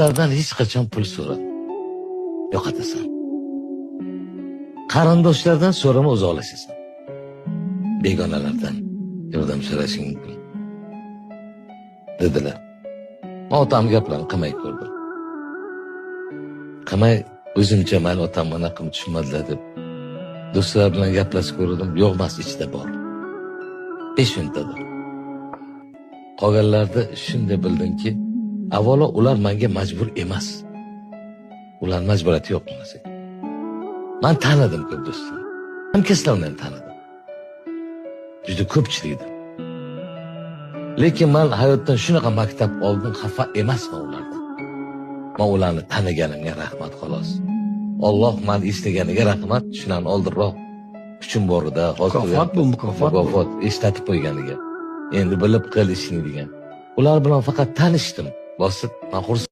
Do'stlardan hech qachon pul so'rama. Yo'qotasan. Qarindoshlardan so'rama, uzoqlashasan. Begonalardan yordam so'rashing mumkin. Dedilar. Men otam gaplarini qilmay ko'rdim. Qilmay o'zimcha, mayli, otam anaqa qilib tushunmadilar deb do'stlar bilan gaplashib ko'rdim. Yo'q emas, ichida bor. 5 minutda. Qolganlarda shunday bildimki, avvalo ular menga majbur emas. Ular majburiyati yo'q bu narsaga. Man tanidim ko'p do'stim. Hamkasblarimni ham tanidim. Juda ko'pchilikni. Lekin man hayotdan shunaqa maktab oldim, xafa emasman ulardan. Man ularni taniganimga rahmat, xolos. Alloh mani eslaganiga rahmat, shularni oldinroq kuchim borida hozir Mukofot bu, mukofot bu. Mukofot eslatib qo'yganiga. Endi bilib qil ishingni degan. Ular bilan faqat tanishdim. Bosib, man xursand.